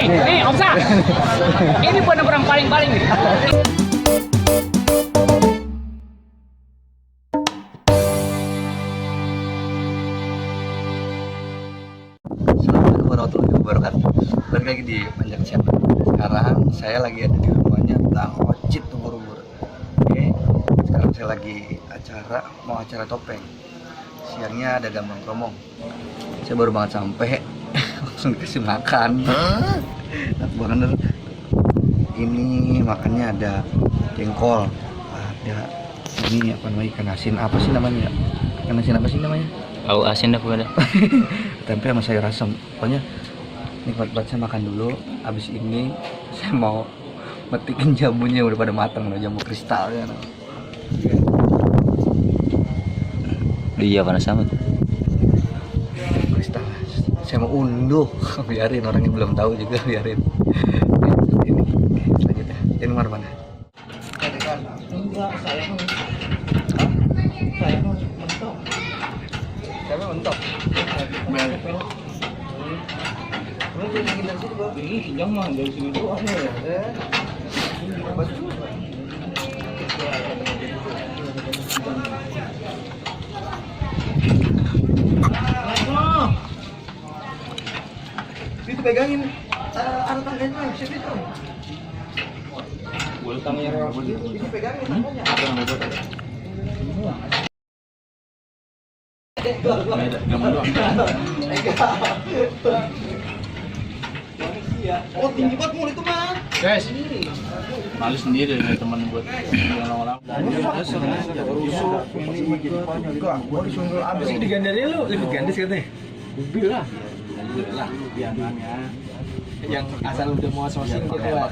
Nih, Om Sa. Ini buat orang paling-paling nih. Assalamualaikum warahmatullahi wabarakatuh. Balik lagi di Panjang Siapa. Sekarang saya lagi ada di rumahnya Bang Ocit Ubur-ubur. Oke, sekarang saya lagi mau acara topeng. Siangnya ada gambang kromong. Saya baru banget sampai, langsung dikasih makan. Enak banget. Ini makannya ada jengkol, ada ini apa namanya, ikan asin apa sih namanya? Ikan asin apa sih namanya? Oh, asin dah pokoknya. Tempe sama sayur asam. Pokoknya nikmat banget. Saya makan dulu. Abis ini saya mau metikin jamunya, udah pada matang loh, jamu kristal ya. Iya, panas amat. Kristal. Saya mau unduh. Biarin, orang yang belum tahu juga biarin. Ini selanjutnya. Ini mana? Enggak, saya mentok. Saya mentok. Ini jangan dari sini doang ya. Itu pegangin ada tangganya, siapa itu? Boleh tangannya Ini pegangin tangganya. Oh, tinggi banget mulut itu, Bang. Guys, malu sendiri dari teman buat orang-orang. Gua disuruh abis Masih digandarin lu, lebih gandis katanya. Mobil lah. Yang asal udah mau sourcing gitu lah.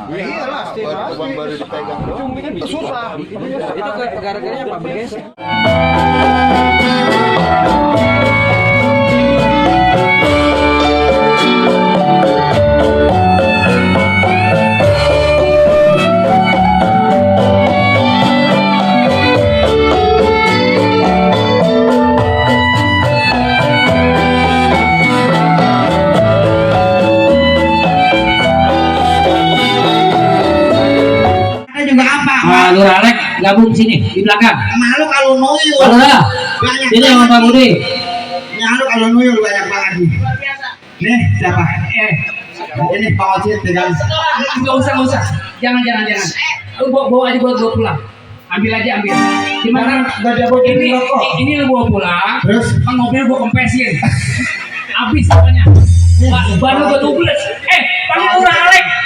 Iya lah, baru dipegang doang. Itu susah. Itu gara-garanya apa, guys? Juga apa? Nah, Lur Alek gabung sini di belakang. Malu kalau nuyul. Mana? Banyak Ini sama Pak Budi. Malu kalau nuyul banyak banget nih. Nih siapa? Ini Pak Ocit pegang. Enggak usah. Jangan. Lu bawa aja buat pulang. Ambil aja. Gimana? Ini lu bawa pulang. Terus? Mobil gua kempesin. Habis pokoknya. Baru gua tubles. Panggil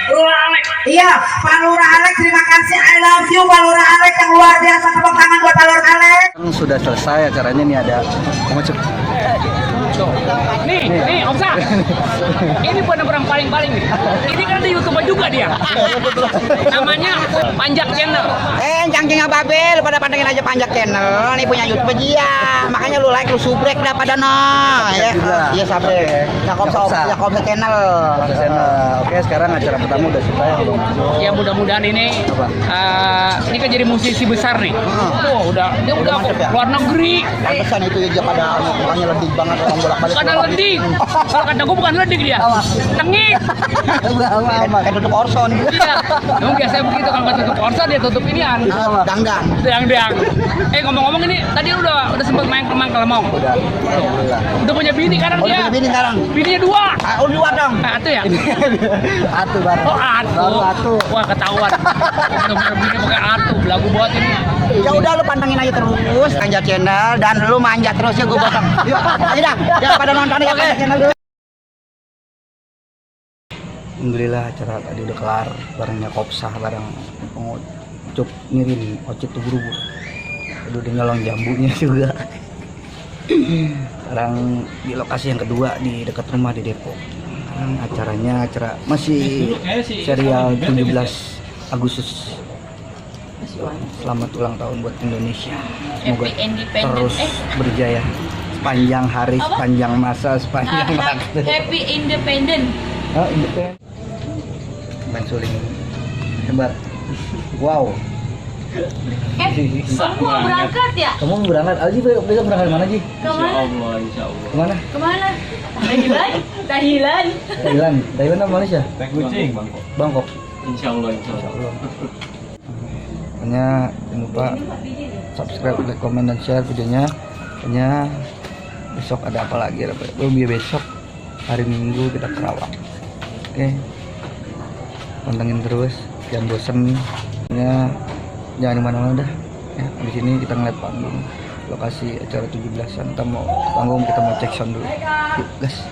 Lur Alek. Iya, Pak Lurah Alek, terima kasih. I love you Pak Lurah Alek yang luar biasa. Tepuk tangan buat Pak Lurah Alek. Sekarang sudah selesai acaranya, nih ada Ocit. Nih, Om Sa. Ini buat orang paling-paling nih. Ini kan di YouTube juga dia. Namanya Panjak Channel. Cangcingnya Babel, pada pantengin aja Panjak Channel. Nih punya YouTube dia. Makanya lu like, lu subrek dah pada ya. Iya, sabre. Yakob Channel. Oke, sekarang acara pertama udah selesai. Ya mudah-mudahan ini ini kan jadi musisi besar nih. Dia udah mantep ya? luar negeri. Pantesan itu dia pada mukanya ledih banget orang bolak-balik. Bukan leding. Kalau kata gue bukan leding dia. Tengik. Kayak tutup orson. Iya. Emang biasanya begitu kalau nggak tutup orsa dia tutup inian. Dangdang. Dang. Ngomong-ngomong ini tadi udah sempat main ke Mangkelemong. Udah. Udah punya bini sekarang Oh, dia. punya bini sekarang. Bininya 2. Oh, dua dong. Atu ya? Atu baru. Oh, atu. Baru atu. Wah, ketahuan. Udah bini pakai atu, belagu buat ini. Ya udah lu pantengin aja terus Panjat Channel dan lu manjat terus ya gue potong. Yuk, ayo dah. Jangan pada nonton ya Panjat Channel dulu. Alhamdulillah acara tadi udah kelar, barengnya Kopsah, bareng Pengucup ngirim Ocit Ubur-ubur. Udah nyolong jambunya juga. Sekarang di lokasi yang kedua di dekat rumah di Depok. Sekarang acara masih serial 17 Agustus. Selamat ulang tahun buat Indonesia. Semoga terus berjaya sepanjang hari, sepanjang masa, sepanjang waktu. Happy Independent. Oh, independen. Main suling hebat. Wow. Kamu mau berangkat ya? Kamu mau berangkat? Alji besok berangkat mana Ji? Insya Allah. Kemana? Kemana? Thailand? Thailand? Thailand apa Malaysia? Kucing. Bangkok. Insya Allah. Pokoknya jangan lupa subscribe, like, komen, dan share videonya. Pokoknya besok ada apa lagi? Besok hari Minggu kita ke Rawang. Oke, pantengin terus, jangan bosen. Pokoknya jangan kemana-mana dah. Ya, di sini kita ngeliat panggung lokasi acara 17-an. Kita mau panggung, kita mau cek sound dulu. Yuk, gas.